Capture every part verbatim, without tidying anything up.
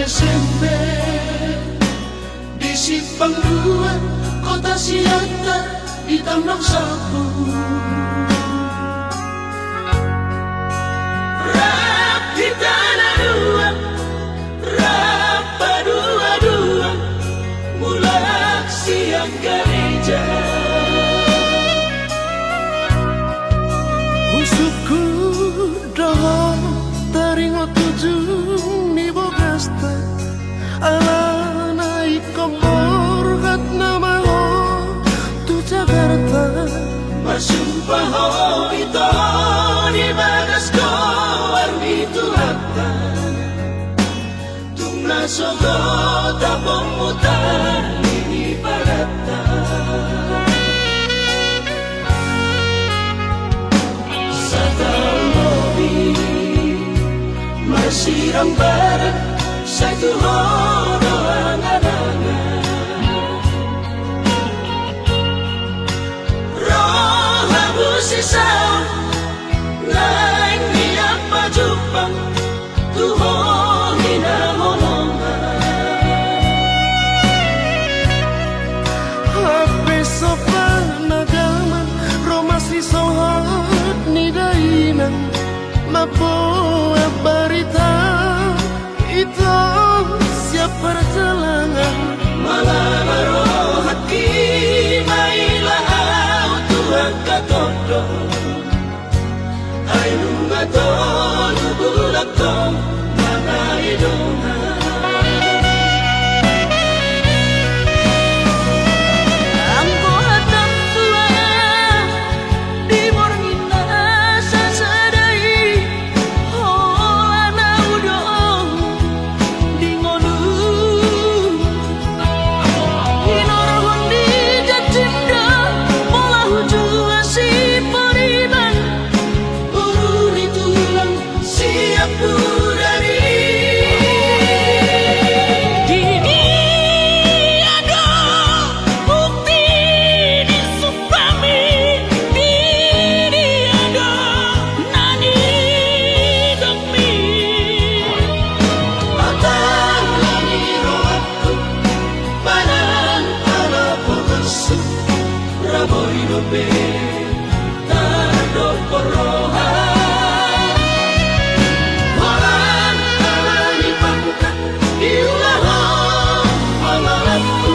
S M P di Simpang Dua, Kota Siantar, di Tambak Sapu. Rap hita na dua, rap paduadua, mulak sian gareja. Husyukur dohot taringot ujung ni bogasta, alana ingkon borhat nama ho tu Jakarta. Marsumpah ho ito di bagas goar ni Tuhanta, tung na sogot apongmu tali ni pagatta. Sataon lobi marsirambaran, sai tu ho do angan-angan. Ro hamu sisaon, naeng nian pajumpang tu ho hinaholongan. Hape so panagaman, ro ma sisolhot ni dainang, mamboan barita ito sian parjalangan. Mala ma rohangki maila ahu tu angka tondo, ai nunga tolu bulan tong mangalidongan. Anggo hata tua di borngin na sasada i, holan ahu do di ngolu. Hinorhon ni janjim do pola hujua siporiban, boru ni tulang siampudan i. Di dia do bukti ni sumpahmi, di dia do na nidokmi. Hatala ni rohangku, manang ala pogashu, ra boi dope tardokkon roha. Holan ala ni pangkat diulahon pangalangku,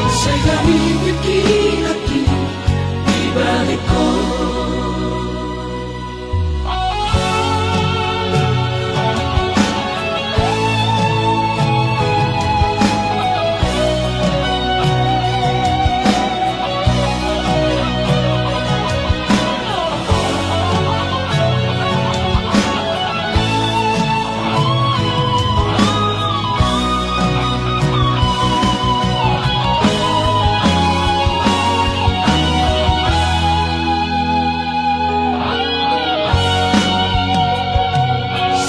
sai hami tingki nangkin di balik ho.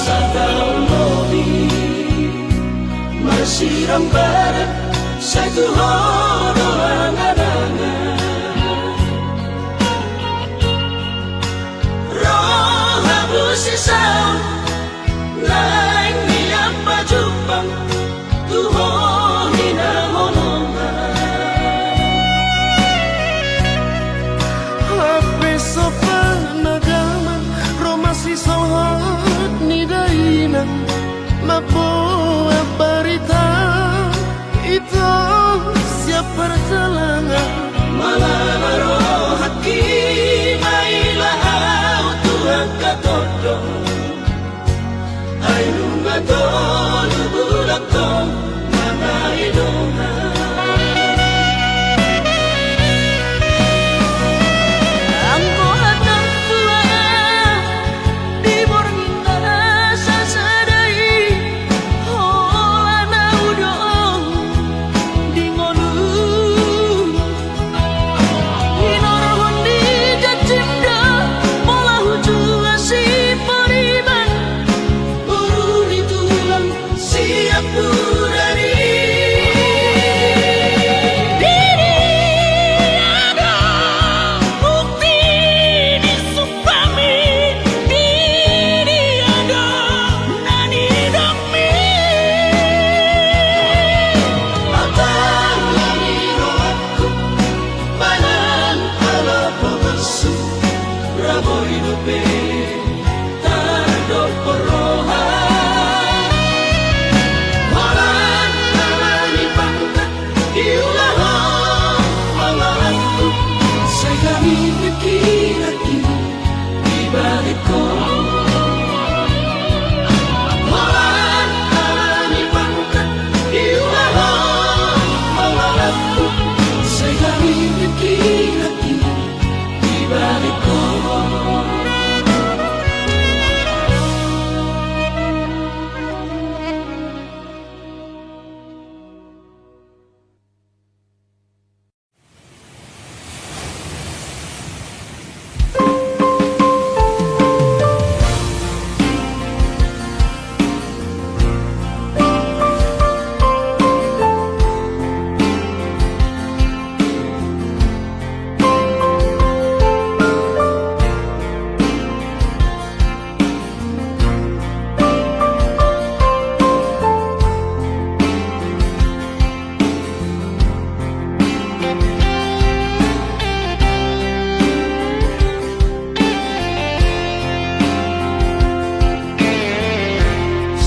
Sataon lobi marsirambaran, sai tu ho do angan-angan. Ro hamu sisaon, naeng nian pajumpang tu ho hinaholongan. Hape so panagaman, ro ma sisolhot ni dainang, mamboan barita ito sian parjalangan. Mala ma rohangki maila ahu tu angka tondo,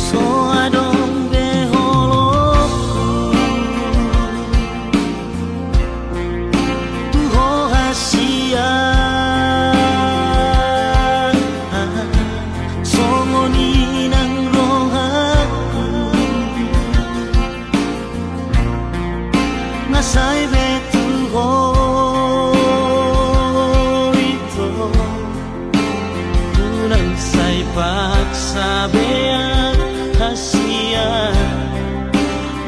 So adong be holongku tu ho hasian, songon i nang rohangku. Nga sai be tu ho ito, unang sai paksa be hasian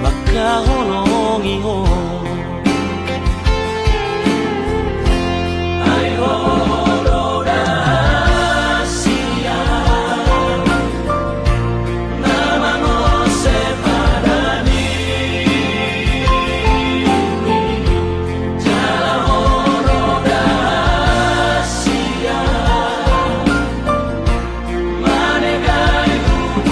mangkaholongi ho. Ai ho do da hasian na mangose padan i, jala ho do da hasian manegai hujur.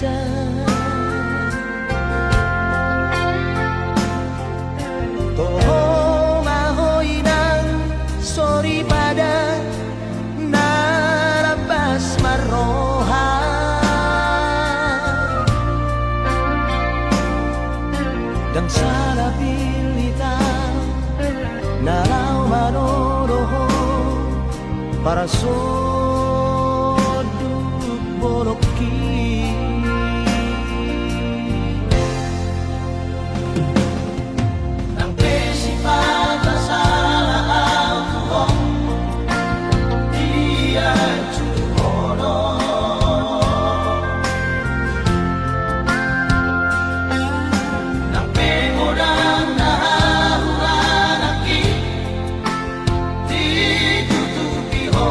Toho ma ho inang soripada na lapas marroha. Ndang sala pilita na laho manodohon parsonduk bolongki. Nang pe sipata sala au tu ho di anjuruhon. Nang pe godang na hahurangki di tutupi ho.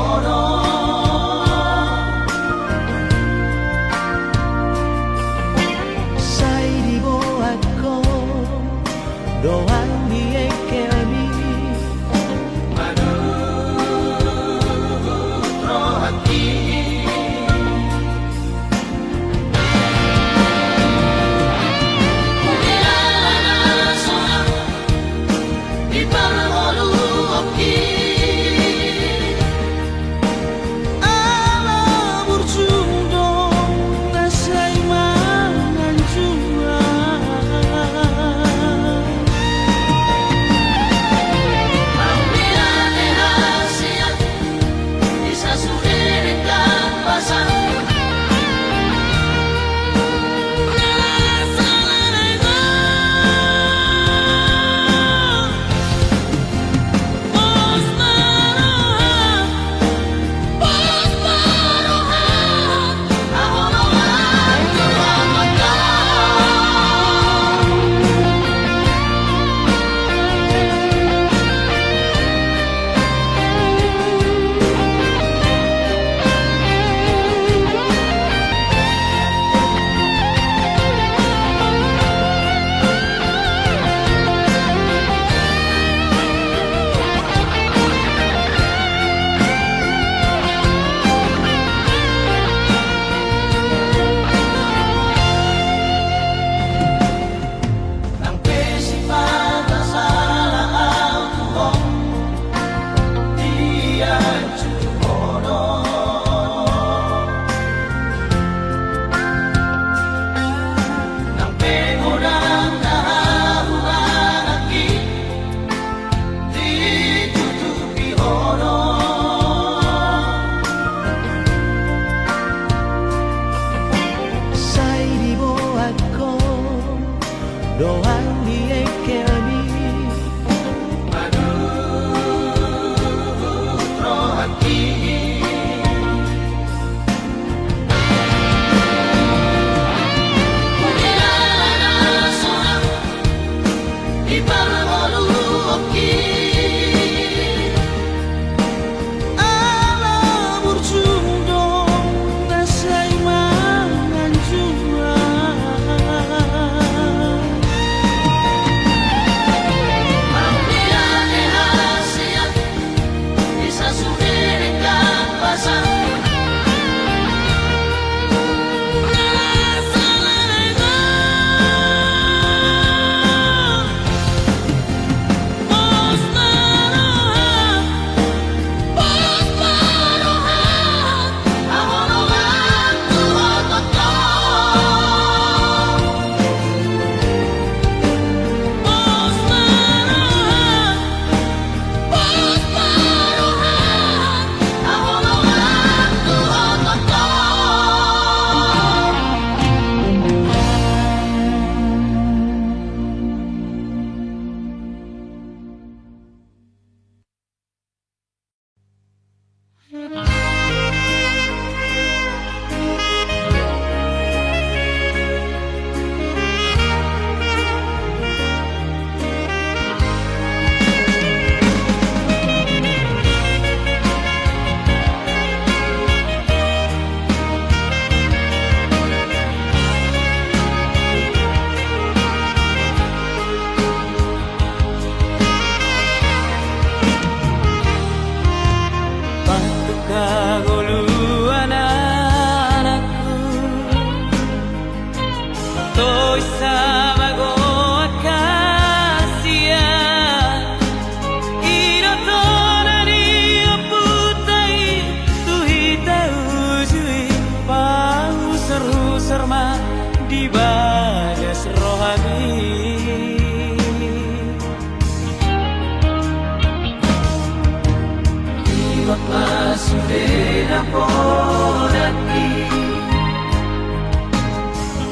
Sude na pola i,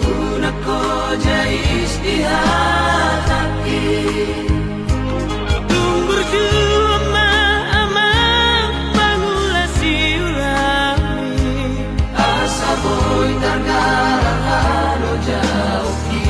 unang ho jais di hatangki. Tung burju ma amang mangula siulami, asa boi targalang halojaonki.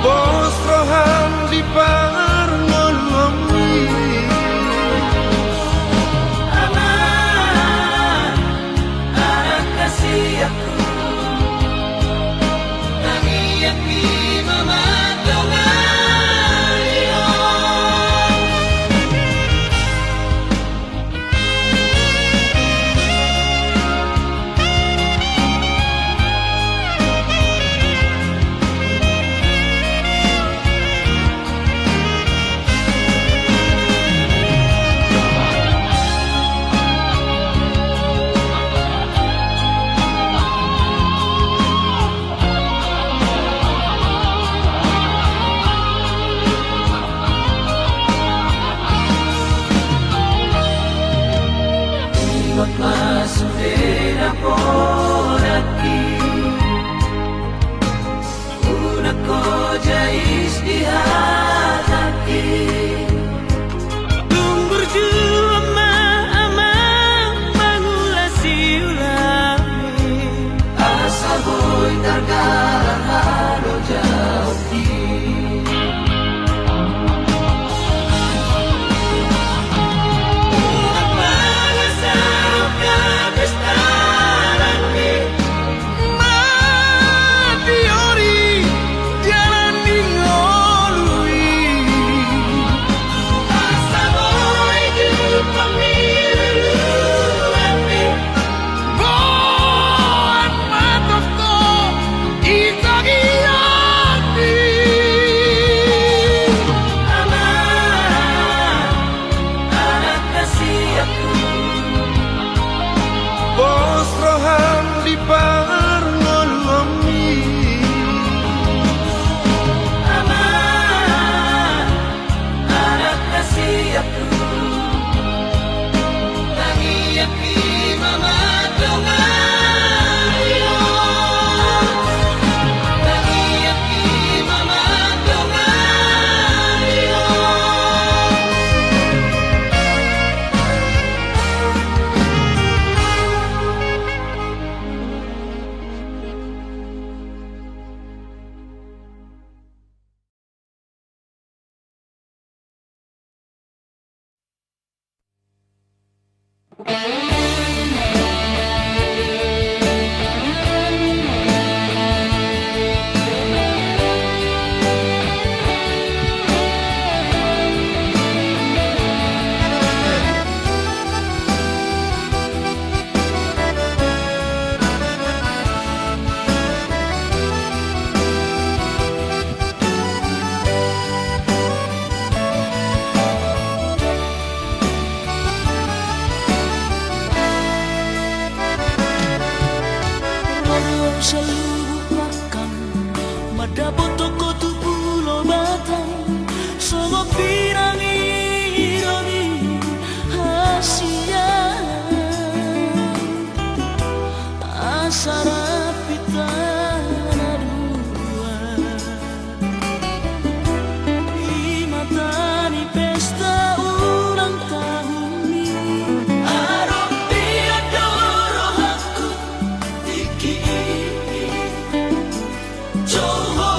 Pos roham di parngoluanmi. Amang, anak hasianku. Ingot ma sude na pola i, unang ho jais di hatangki. Tung burju ma amang mangula siulami, asa boi targalang halojaonki. Pos roham di parngoluanmi. Amang, anak hasianku. Tangiangki ma mandongani ho. Tangiangki ma mandongani ho. Ro do au saluhut pangkang mandapothon ho tu Pulo Batam, songon pinangido ni hasian. Asa rap hita na dua di mata ni pesta ulang tahun i. Adong pe do rohangku tingki i. Jolo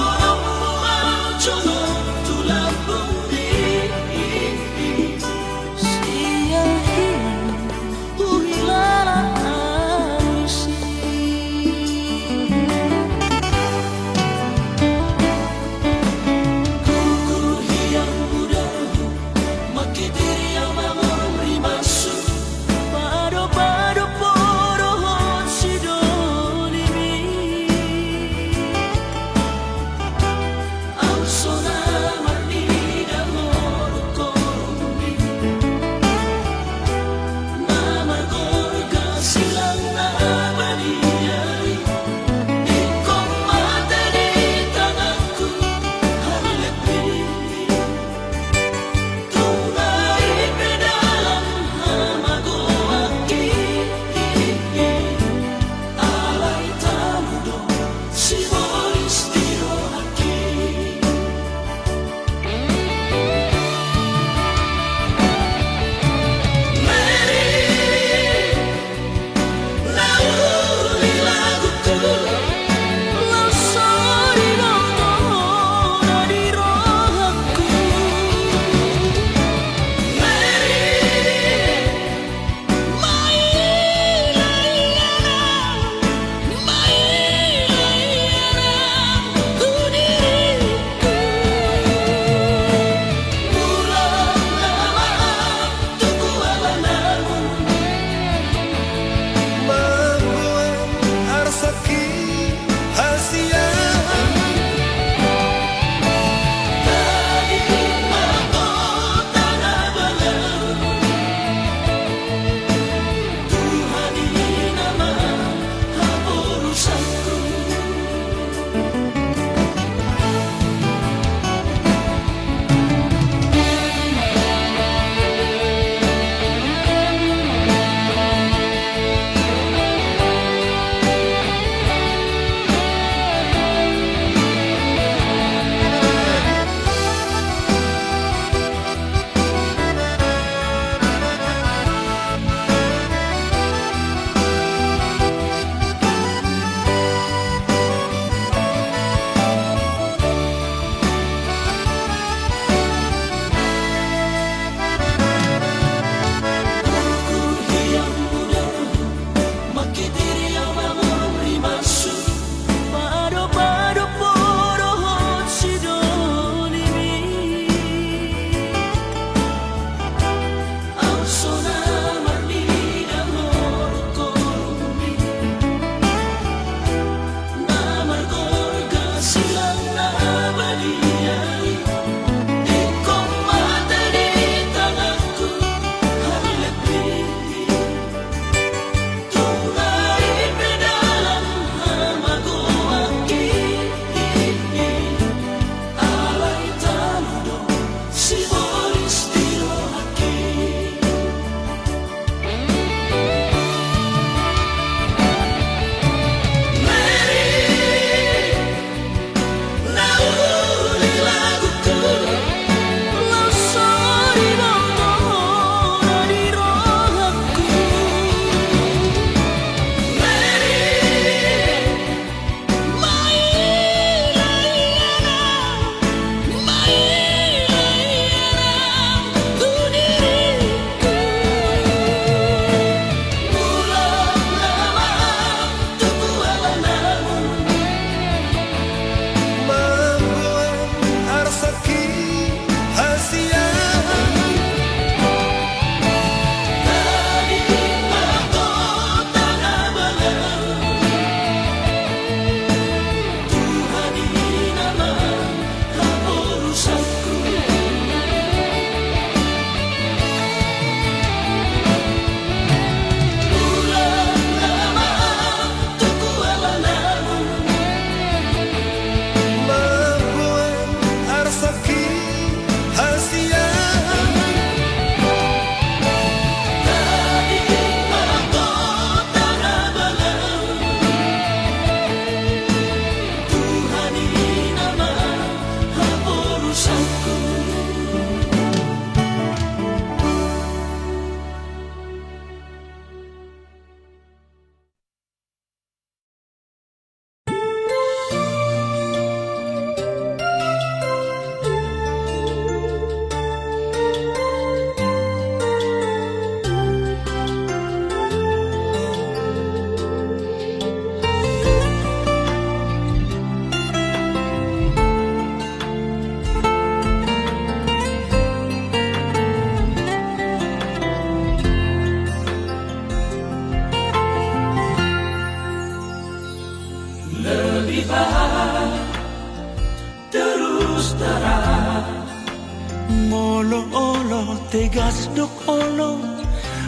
Gas dok olo,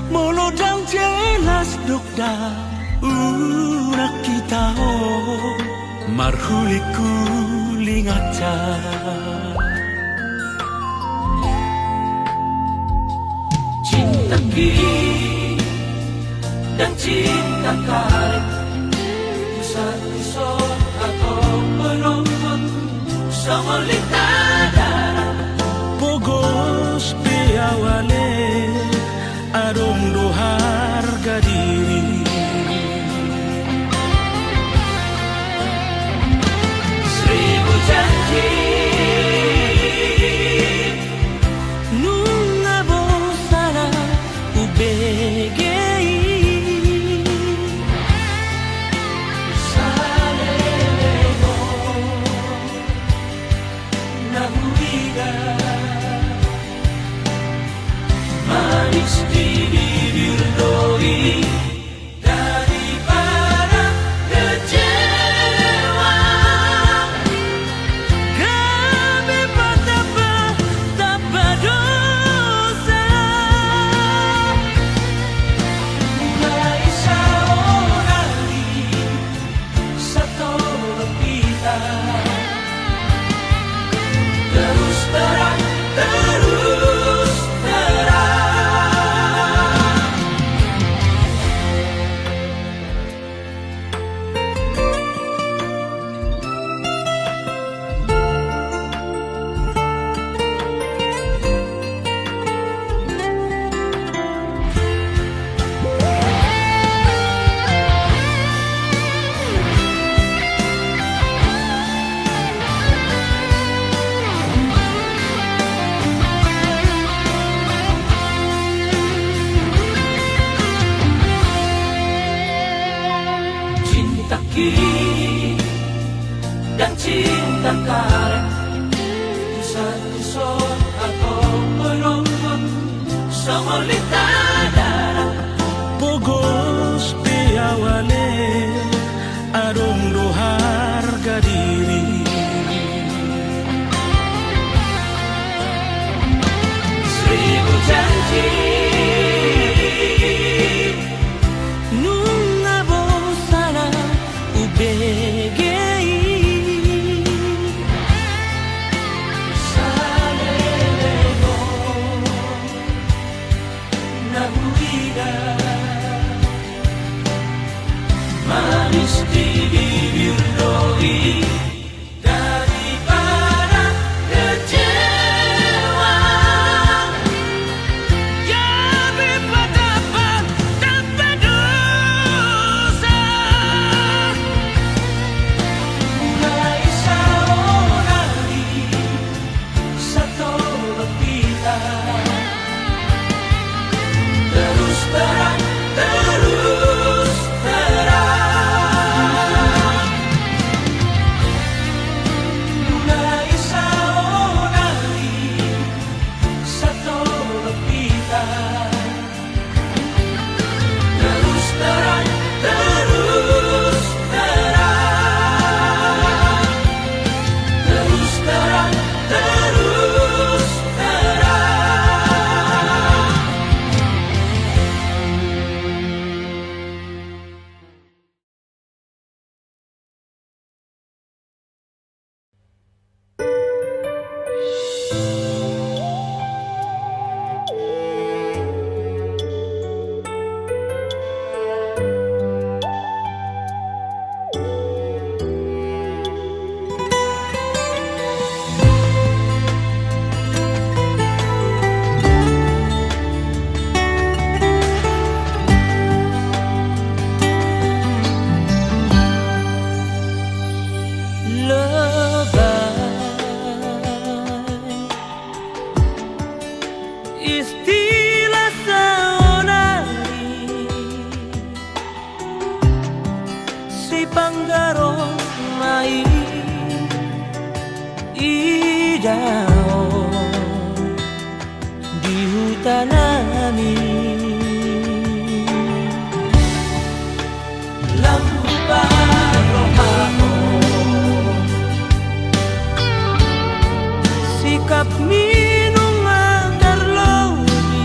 molo ndang jelas dok da, unang hita ho marhuling-huling aja. Cinta ki, dan cinta karet, tu satu sot atau penonton, songon lintah darat. Pogos pe au ale, adong do harga diri. Seribu janji. Nunga bosana ubege i. Saleleng on na huida, manis di bibir do i. Daripada kecewa, gabe patapa-tapa dosa. Mulai saonari, satolop hita terus terang, terus terang. Cinta ki, dan cinta karet, tu satu sot atau penonton, songon lintah darat. Pogos pe au ale, adong do harga diri. Seribu janji. Nunga bosana ubege i. Saleleng on na huida, manis di bibir do i. Daripada kecewa, gabe patapa-tapa dosa. Mulai saonari, satolop hita terus terang, terus terang. Mulai saonari, satolop hita terus terang, terus terang. Terus terang, terus terang. Lobai istilah saonari, sipanggaro ma i, idaon di huta nami. Lam huparrohahon sikapmi nunga tarlobi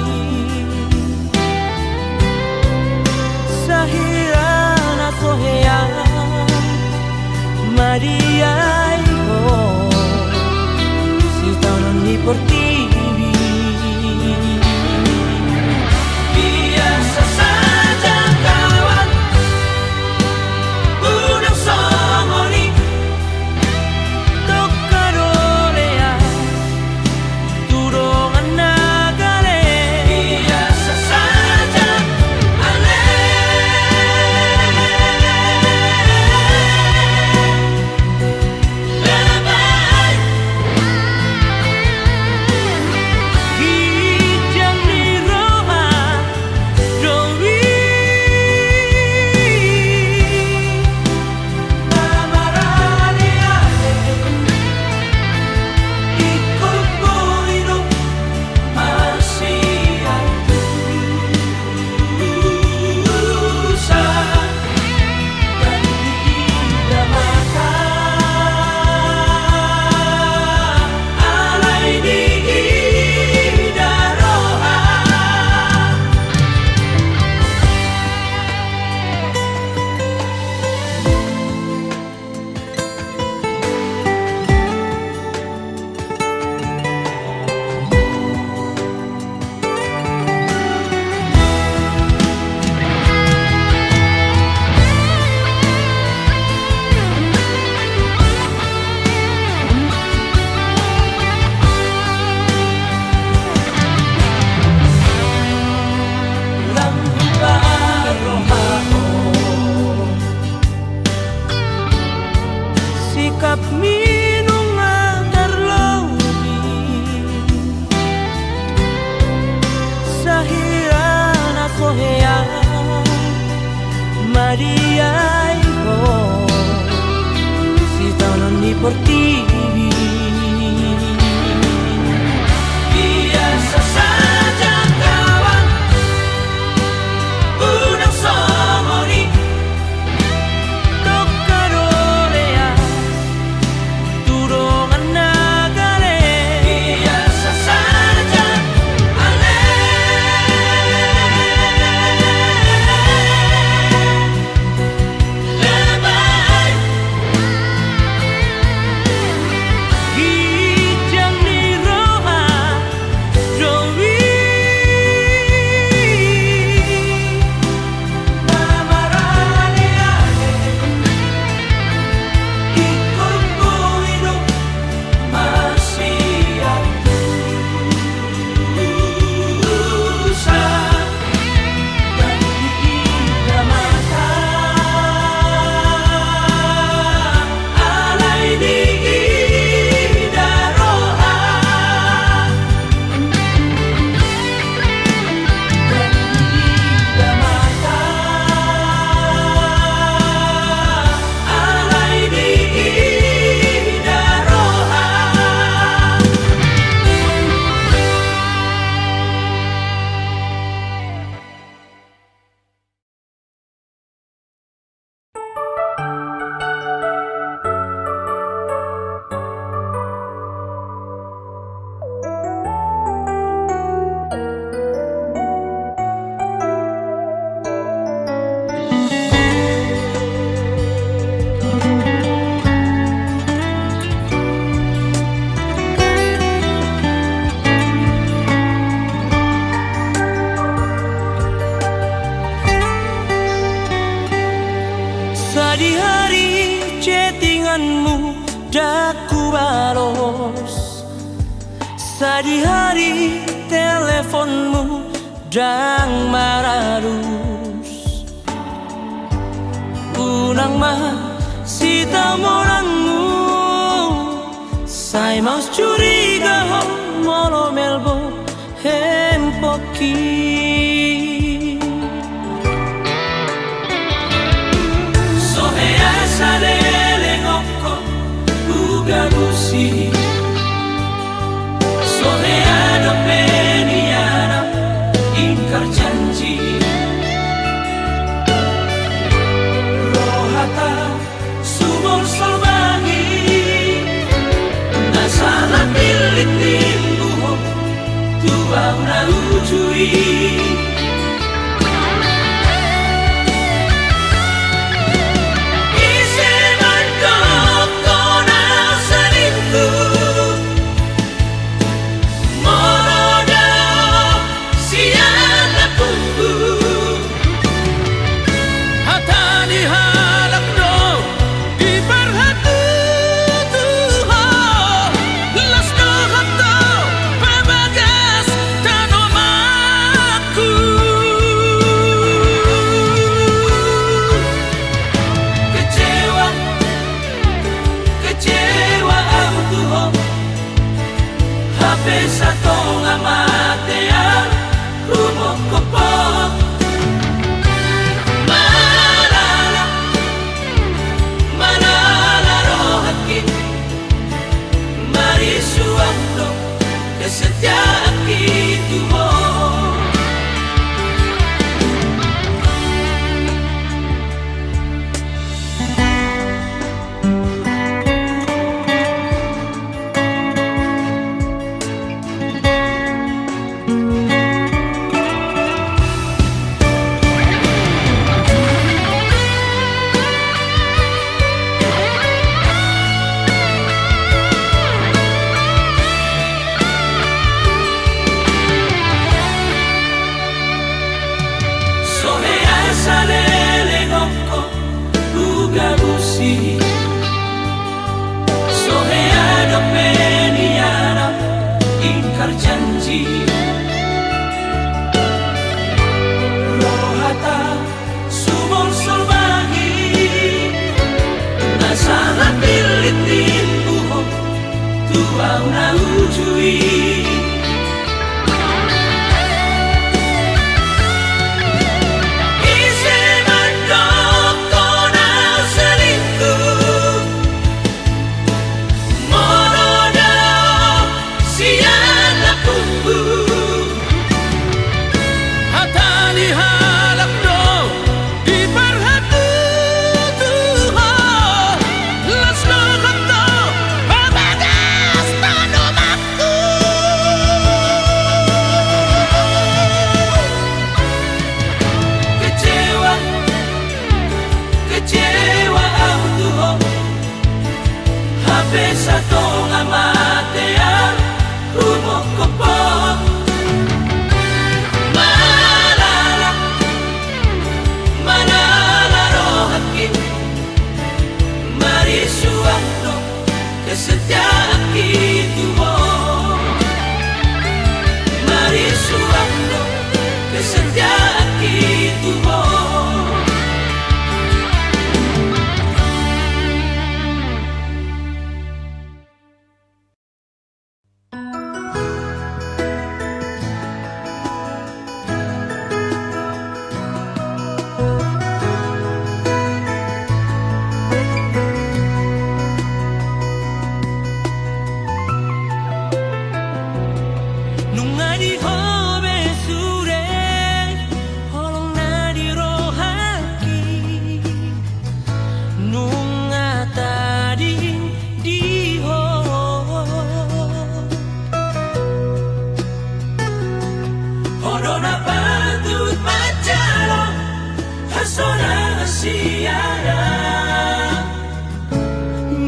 Balos, sadihari teleponmu ndang maralus. Unang ma sitamonanmu, sai maus curiga ho molo melbot hempokki. So hea salelengonku hugabusi, so hea dope nian au ingkar janji. Rohata sumolsol ma i, na sala pillit nimmu ho tu au na uju i. Ise mandok ho na selingkuh, molo dao sian lambungku. Hata ni halak do diparhatutuhon, las do hata pabagas tanomanku. Kecewa, kecewa au tu ho, hape satonga mate au humophop ho. Malala, malala rohangki, marisuang do kesetiaanki tu ho. So hea salelengonku hugabusi, so hea dope nian au ingkar janji. Rohata sumolsol ma i, na sala pillit nimmu ho tu au na uju i. Ise mandok ho na selingkuh, molo dao sian lambungku. Hata ni halak do diparhatutuhon, las do hata pabagas tanomanku. Kecewa, kecewa au tu ho, hape satonga mate au humophop ho. Malala, malala rohangki, marisuang do kesetiaanki tu ho. Marisuang do kesetiaanki tu ho. Nunga di ho be sude holong na di rohangki, nunga tading di ho. Ho do na patut manjalo hasonangan sian au,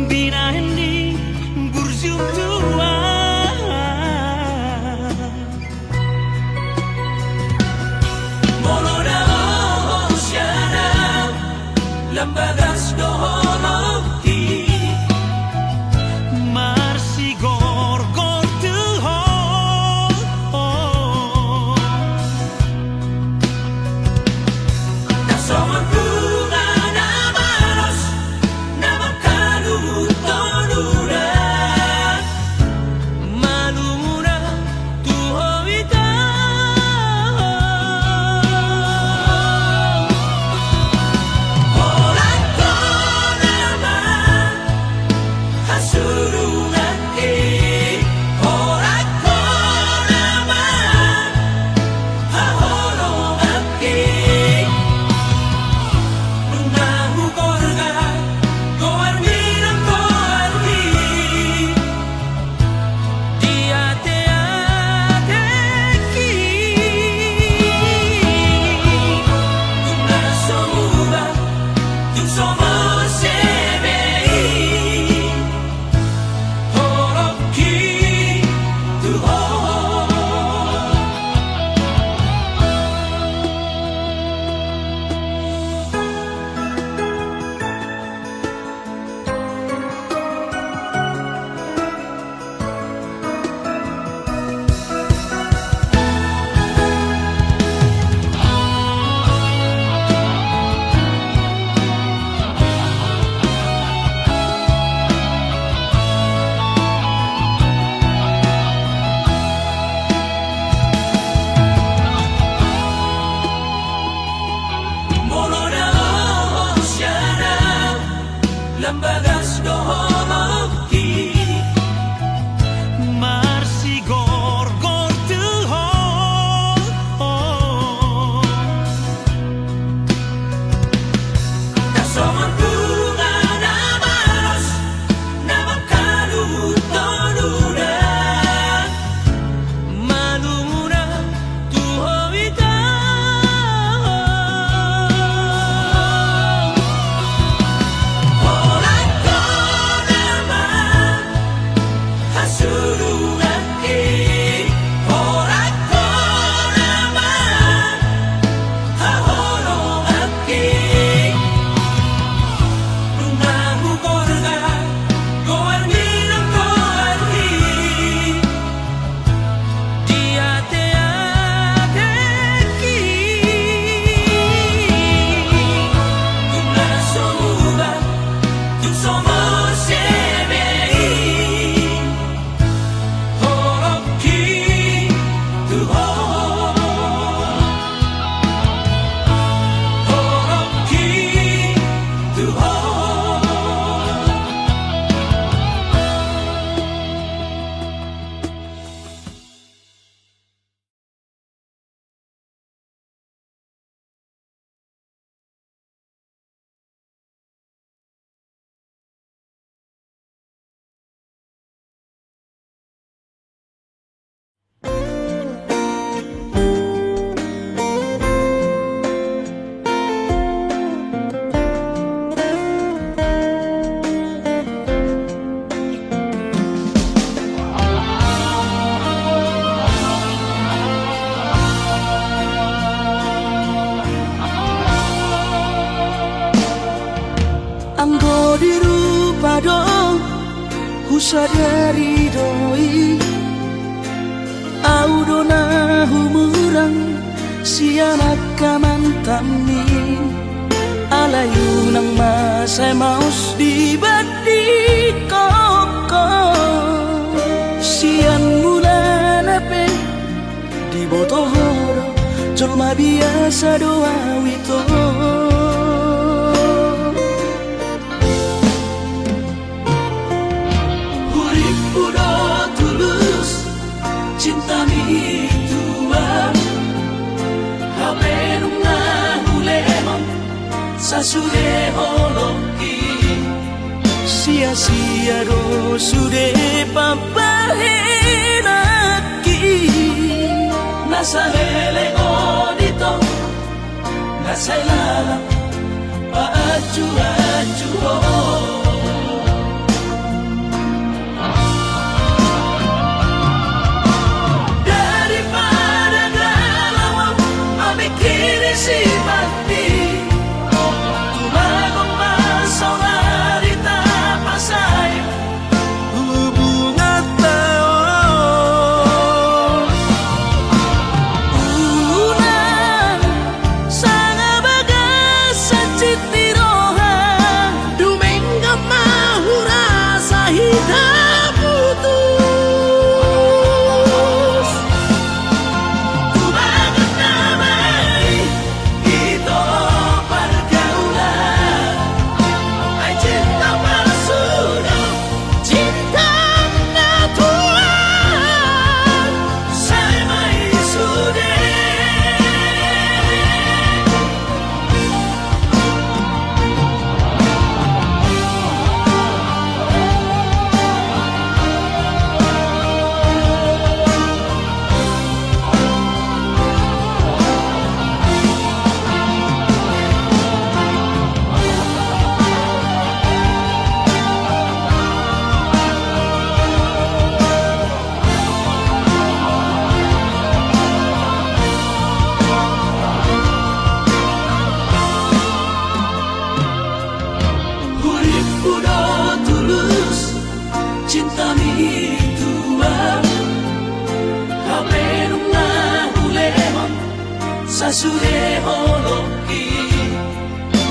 binahen ni burju tua. Sadari do i, ahu do na humurang sian angka mantanmi. Alai unang ma sai maos dibandingkon ho. Sian mulana pe diboto ho do, jolma biasa do ahu ito. Huripku do tulus, cintami tu ahu. Hape nunga hulehon sasude holongki. Sia-sia do sude pambahenanki. Na saleleng on ito, na sai lalap paanju-anju ho. Daripada galau ahu mamingkiri si Panti, tumagon ma saonari tapasae hubunganta on. Unang sanga bagas sancit ni roha, dumenggan ma hurasa hita putus. Tumagon damai ito pargaulan, ai cinta palsu do, cinta na tuat sai ma i sude. Huripku do tulus, cintami tu ahu. Hape nunga hulehon sasude holongki.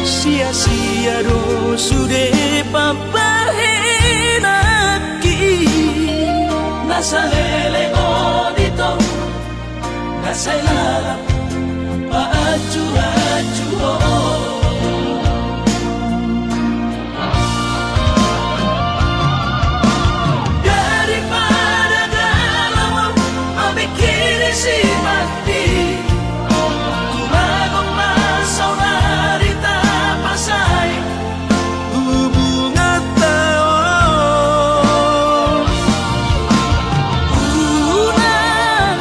Sia-sia do sude pambahenanki. Na saleleng on ito, na sai lalap paanju-anju ho. Daripada galau ahu mamingkiri si Panti, tumagon ma saonari tapasae hubunganta on. Unang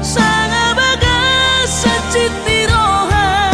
sanga bagas sancit ni roha,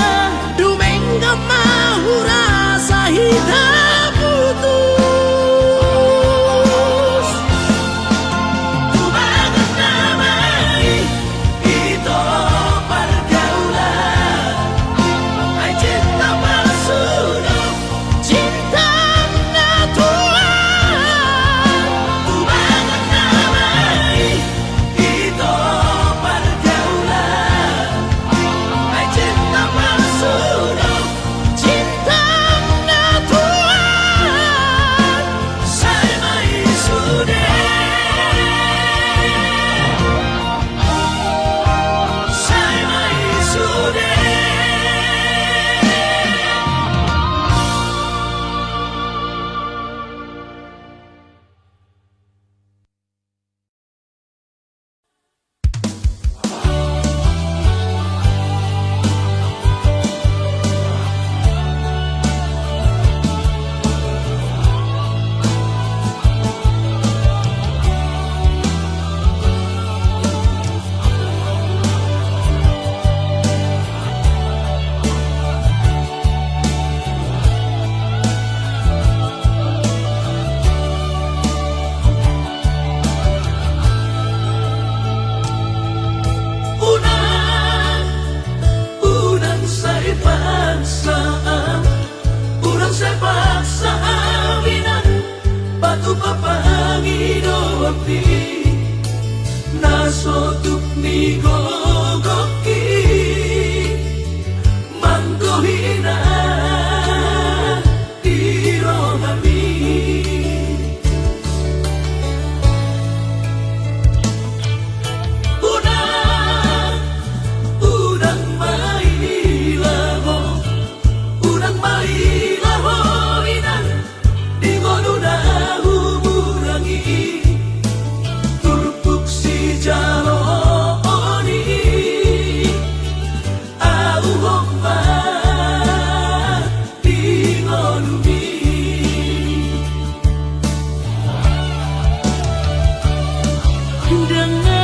Ndang na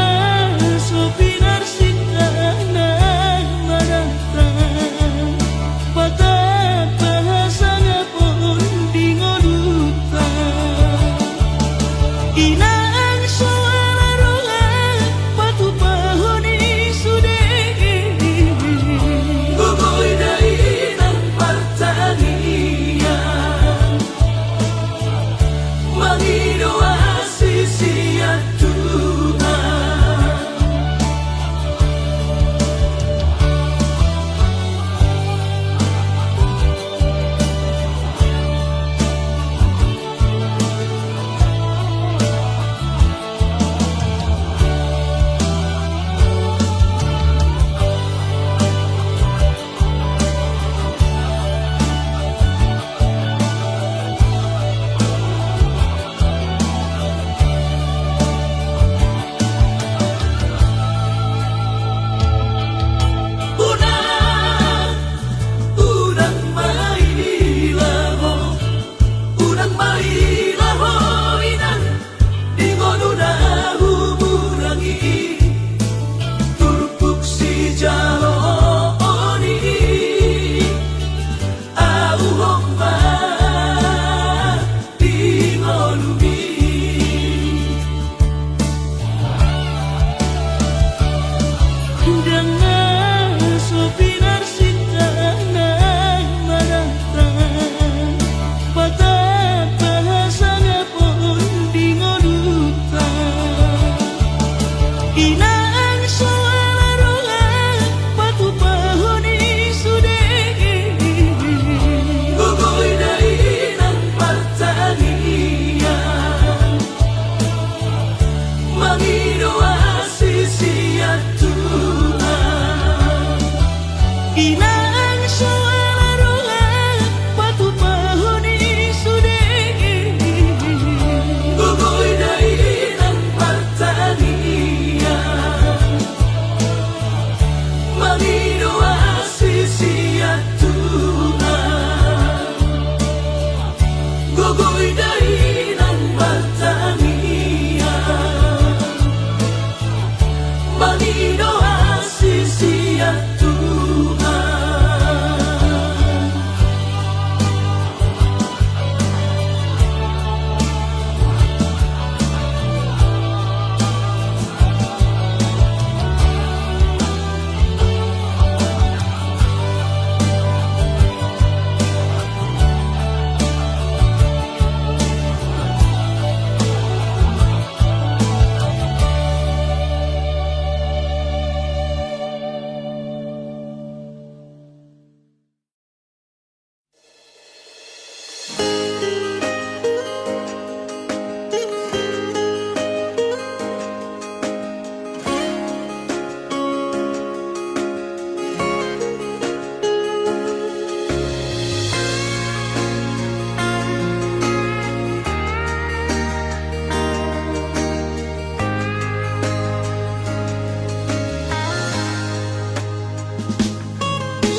so pinarsinta na manata, patat pahasangapon di ngolunta. Inang so ala roha patupahon i sude. Gogo i da inang martangiang, mangido asi sian Tuhan. Unang, unang maila ho, unang maila ho inang, di ngolu na humurang i, turpuk sijaloon i, au hombar di ngolumi. Ndang na so pinarsinta na manata, patat pahasangapon di ngolunta. Inang so ala roha patupahon i sude. Gogo i da inang martangiang, mangido asi sian Tuhan. Inang so ala roha patupahon i sude. Gogo i da inang martangiang, mangido asi sian Tuhan. Gogo i da inang martangiang, mangido asi sian Tuhan.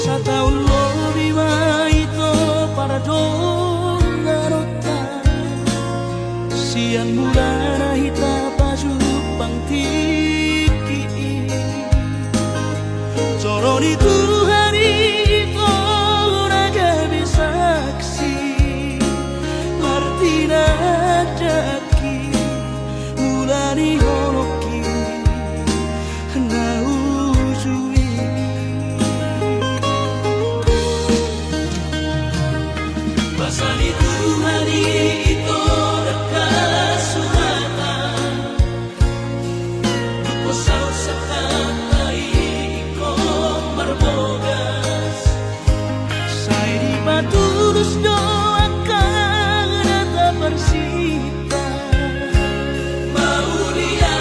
Sataon lobi ma ito pardonganonta, sian mulana hita pajumpang tingki i. Jolo ni Tuhan i ito na gabe saksi, martinandak i mula ni holongki na uju i. Basa ni Tuhan i ito dangka suratan, dung saut sangkap na ingkon marbogas, sai dipatulus do angka na taparsinta. Mauliate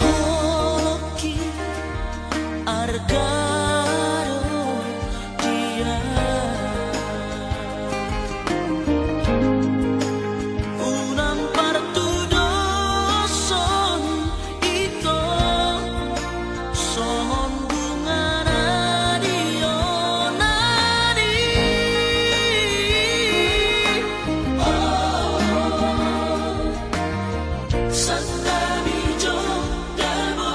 Holongki arga do dia. Unang partudoshon ito songon bunga na di onan i. Oh, santabi jo dabo.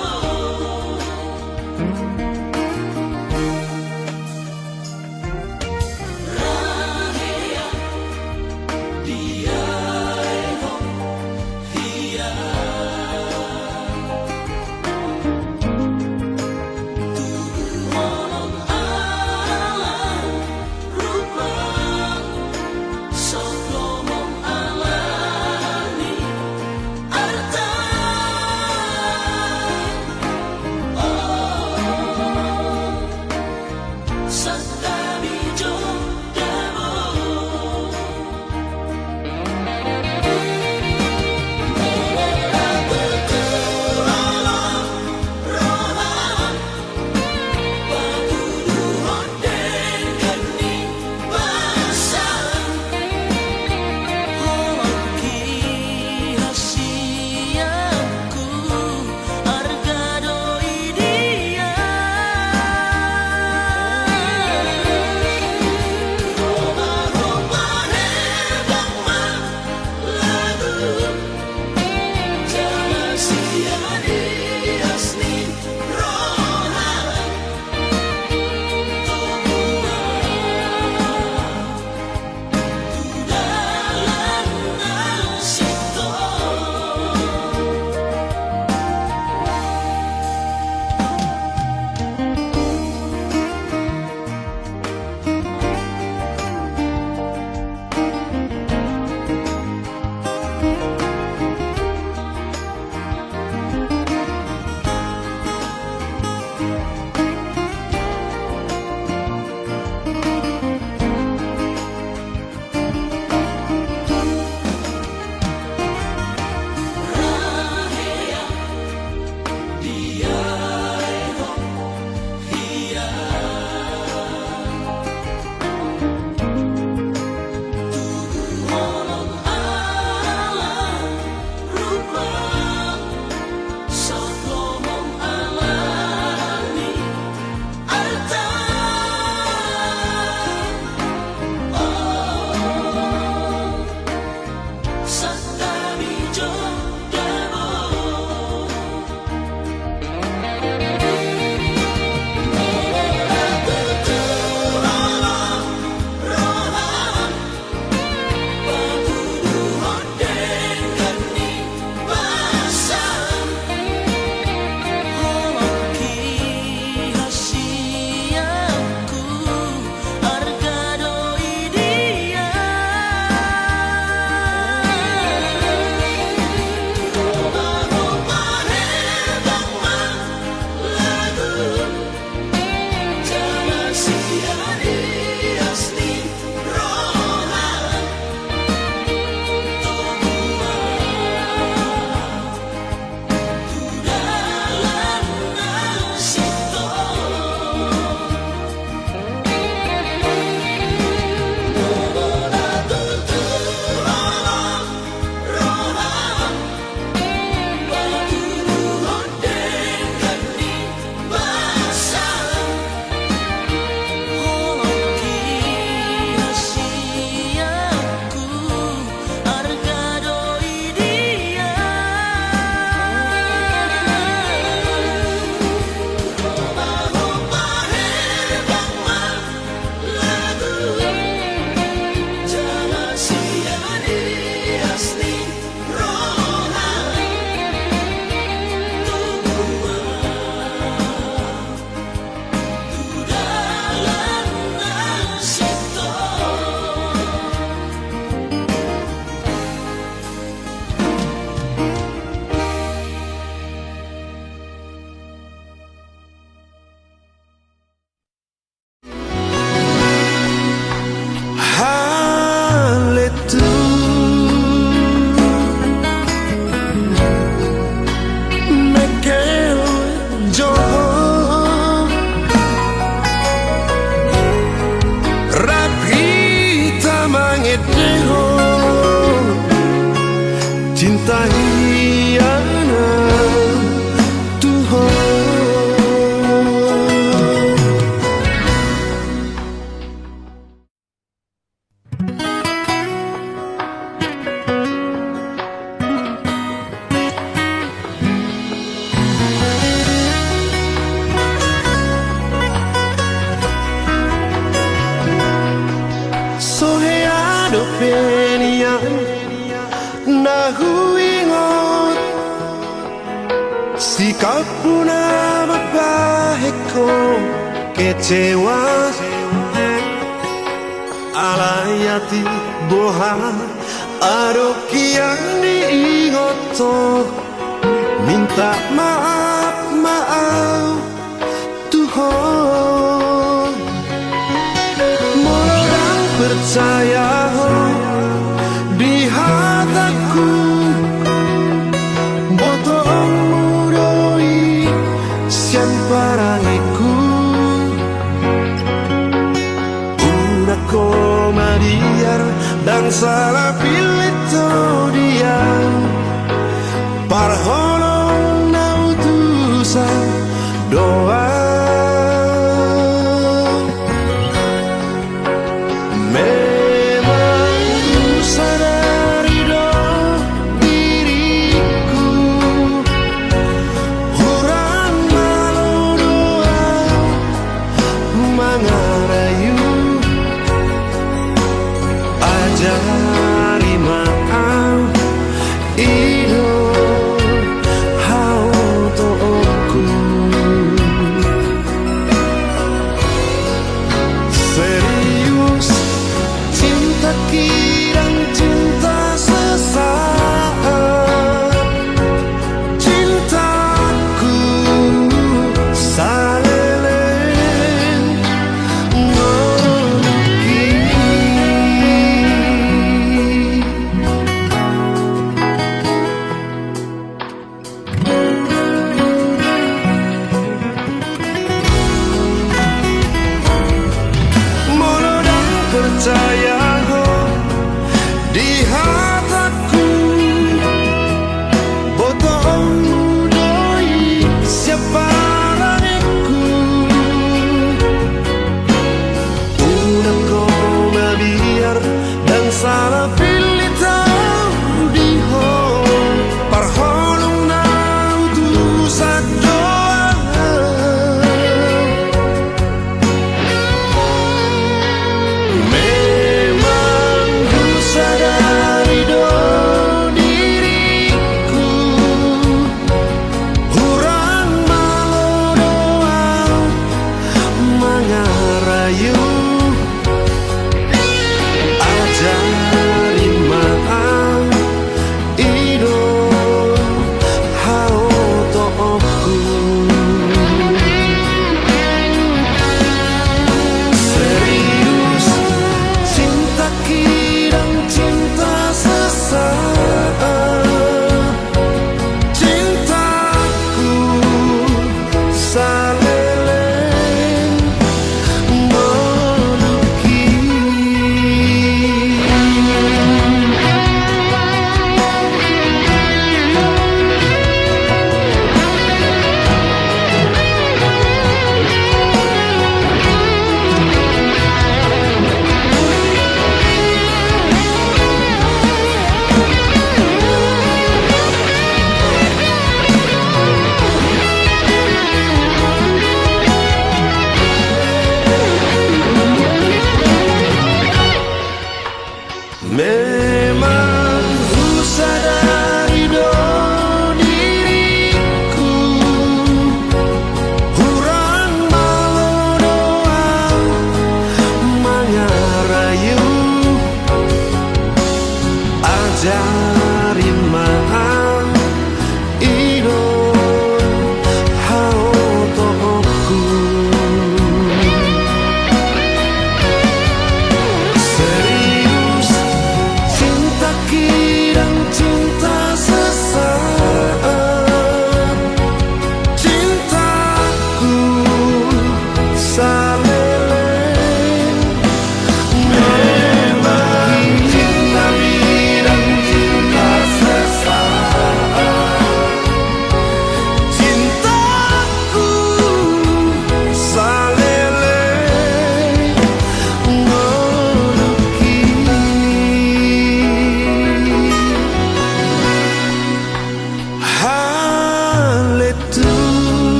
Sikapmu na mambahen ho kecewa. Alai atik boha adong hian diingot ho. Minta maaf ma au tu ho. Molo ndang percaya ho di hataku, botoonmu do i sian parangeku. Unang ho mabiar, ndang sala pillit ho di au. Parholong na utusan do au. Memang husada do diringku, hurang malo do au mangarayu. Ajari ma au, i do haotoonku. Serius cinta, hidang cinta sesaat, cintaku saleleng. Molo ndang percaya ho di hataku, botoonmu do i sian parangeku. Unang ho mabiar, ndang sala pillit au di ho. Parholong na utusan do au. Me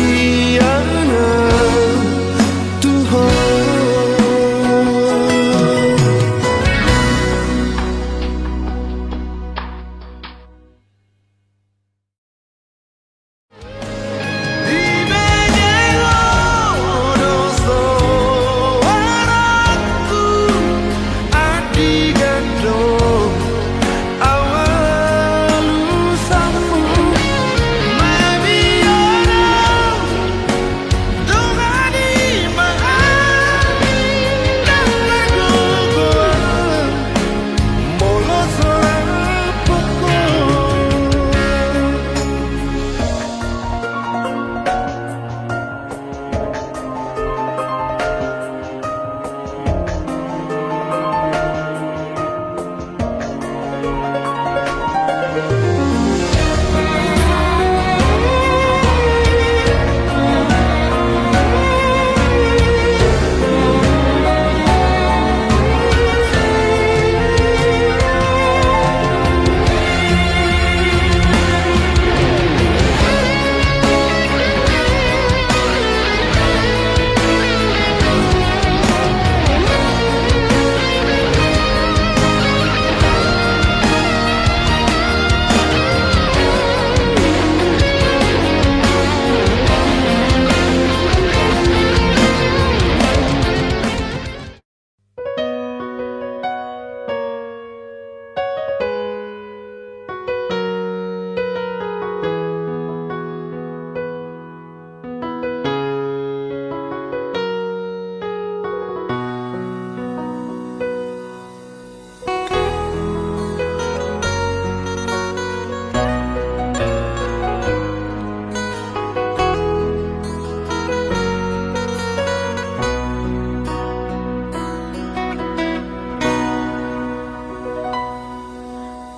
Ia na tu ho.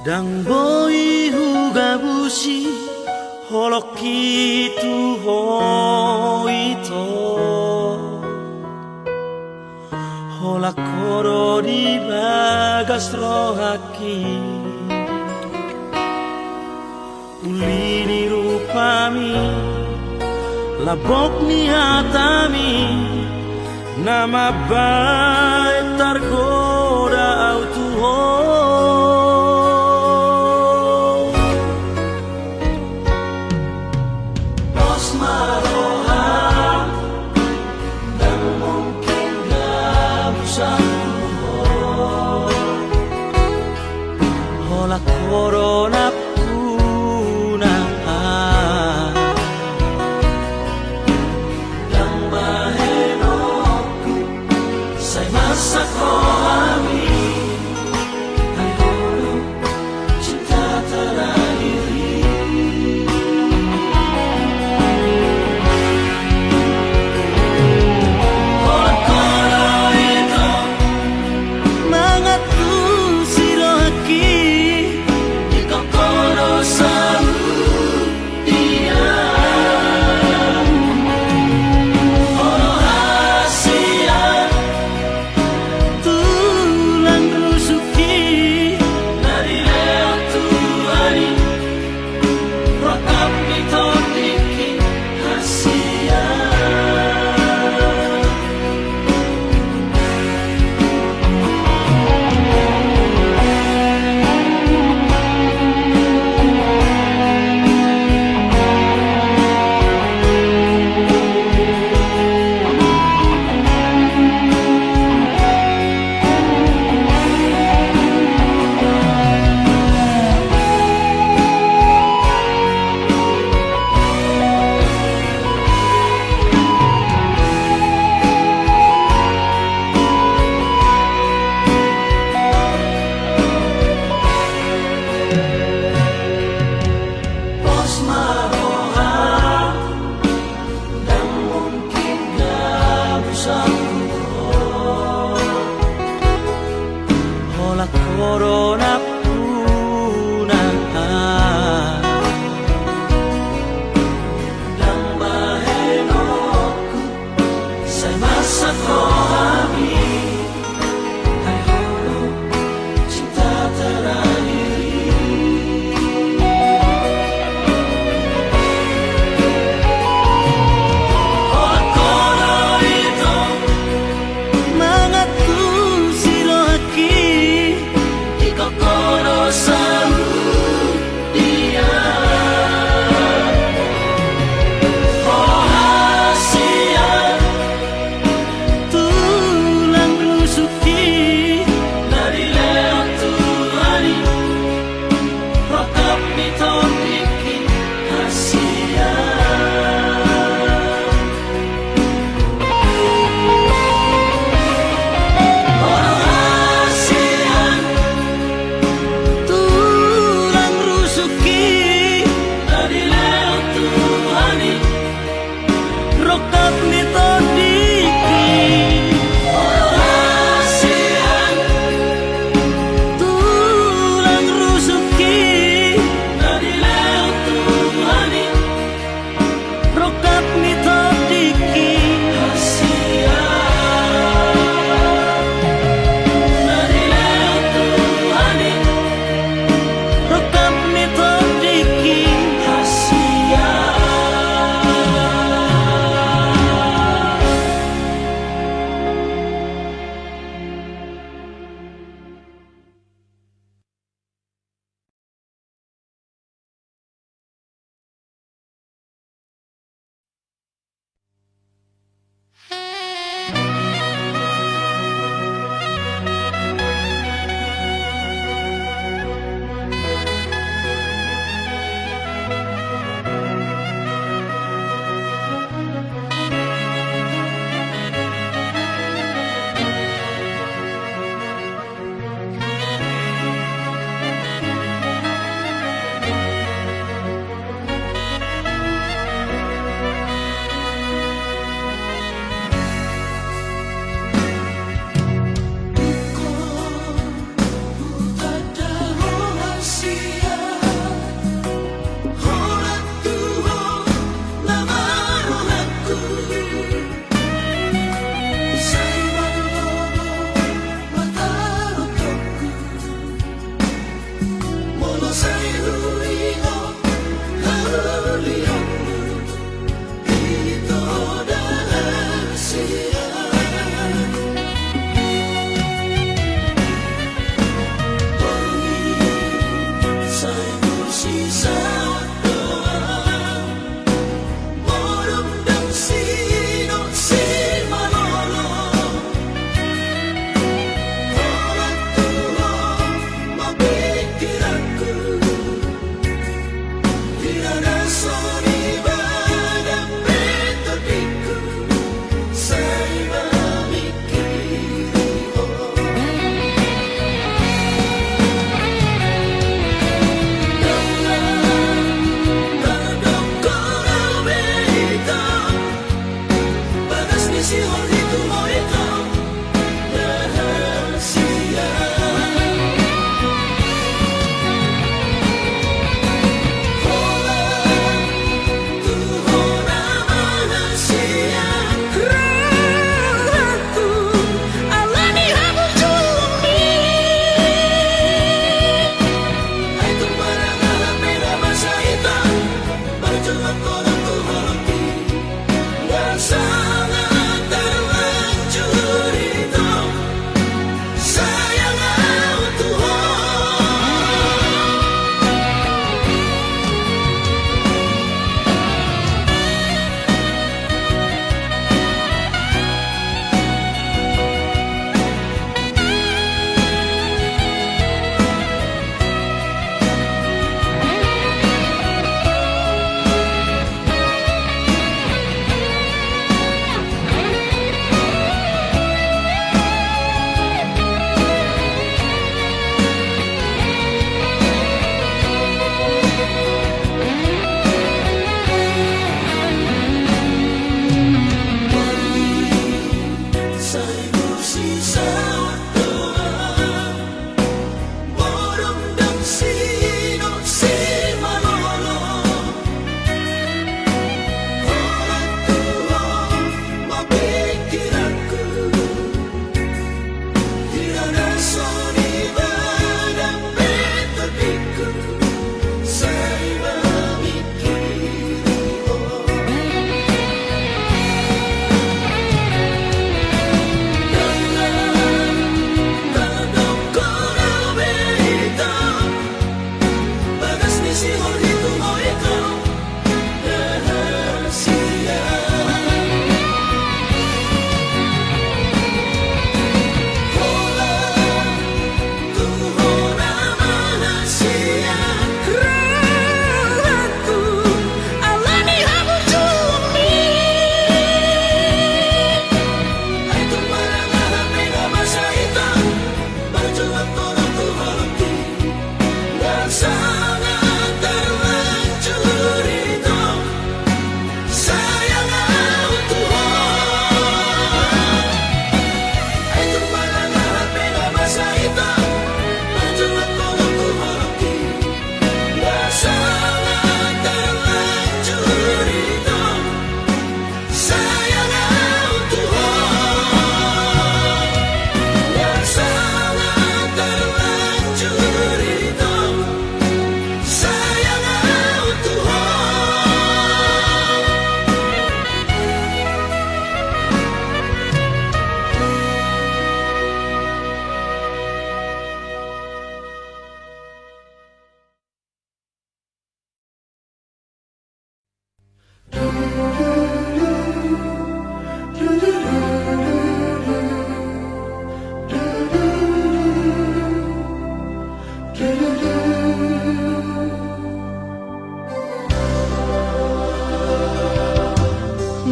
Ndang boi hugabusi holongki tu ho ito. Holan ho do di bagas rohangki. Uli ni rupami, lambok ni hatami, na mambahen targoda au tu ho. Pos ma roham, ndang mungkin gabusan tu ho. Holan ho do nampuna. Ndang bahenonku, sai masak roha.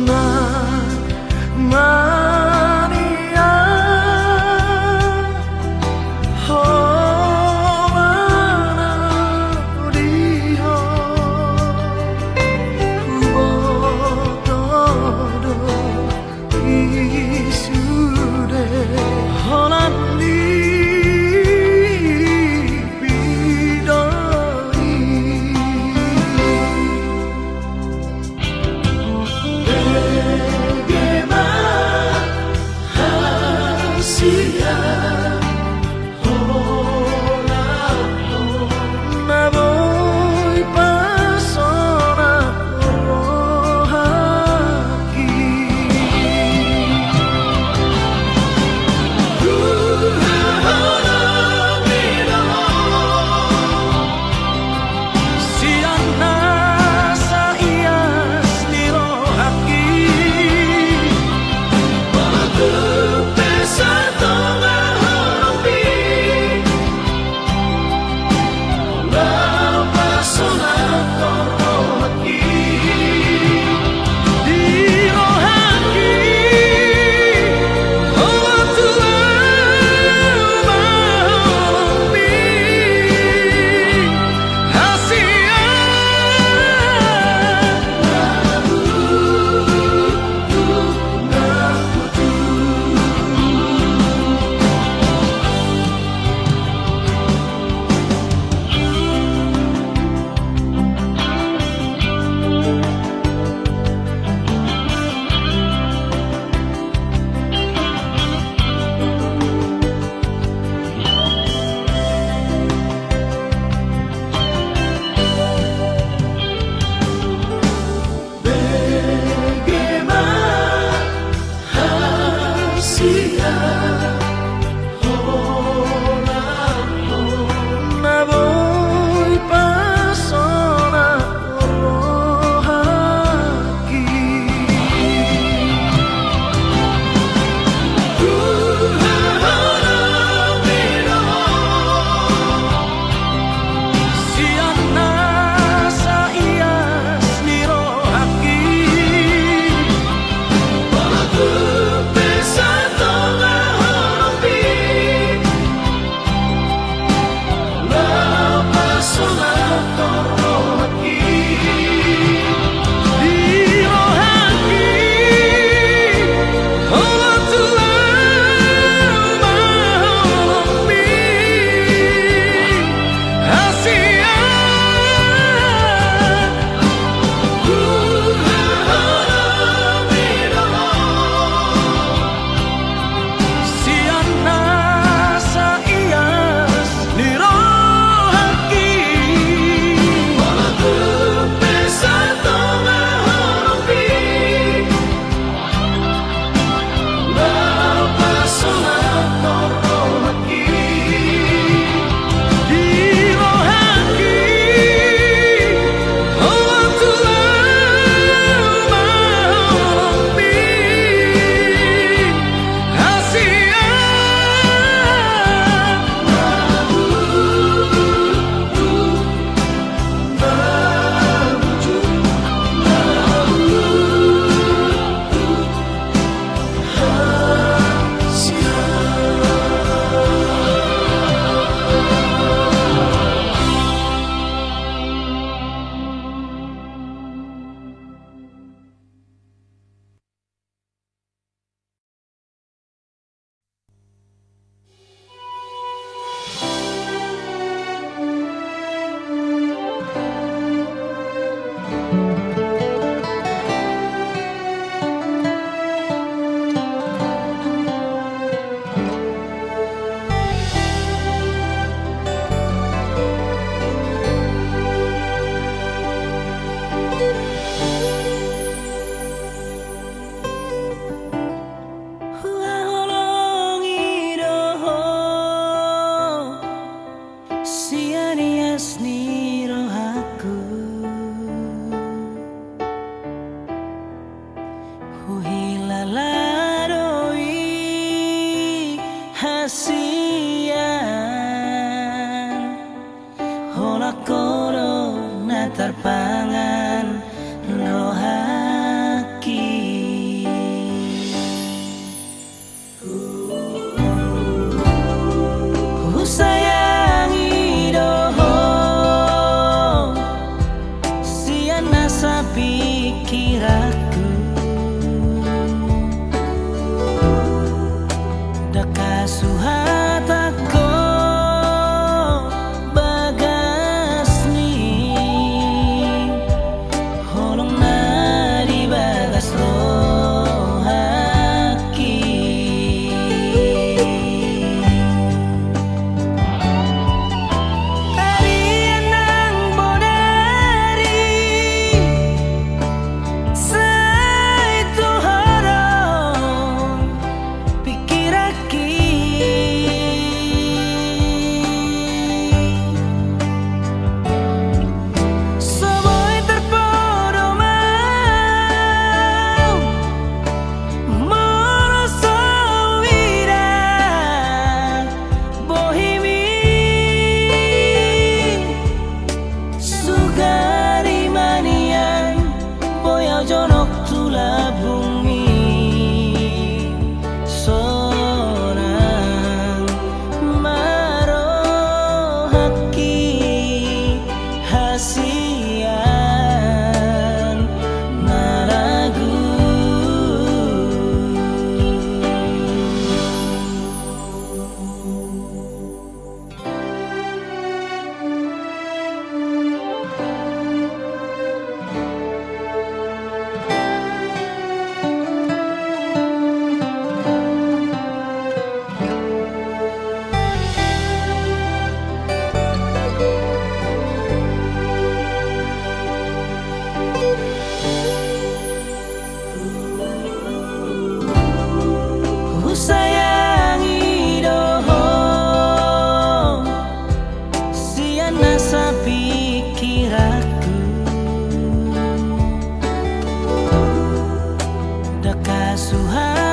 Na manian ho manang di ho, huboto do i sude holan lipi do i. Bege ma hasian holan na boi pasonang rohangki. Huhaholongi do ho sian nasa ias ni rohangki. Molo tung pe satonga holongpi laho pasonangkon rohangki. Di rohangki, olo Tuhan, ma holongmi hasian. Bege ma hasian holan na boi pasonang rohangki. Huhaholongi do ho sian nasa ias ni rohangki. Molo tung pe satonga holongpi laho pasonangkon rohangki. Di rohangki, olo Tuhan, ma holongmi hasian. Huhaholongi do ho sian nasa ias ni rohangki. Molo tung pe satonga holongpi laho pasonangkon rohangki. Di rohangki, olo Tuhan, ma holongmi hasian. Huhaholongi do ho sian ias ni rohangku. Huhilala do i hasian, holan ho do na tarpangan rohangki. Suha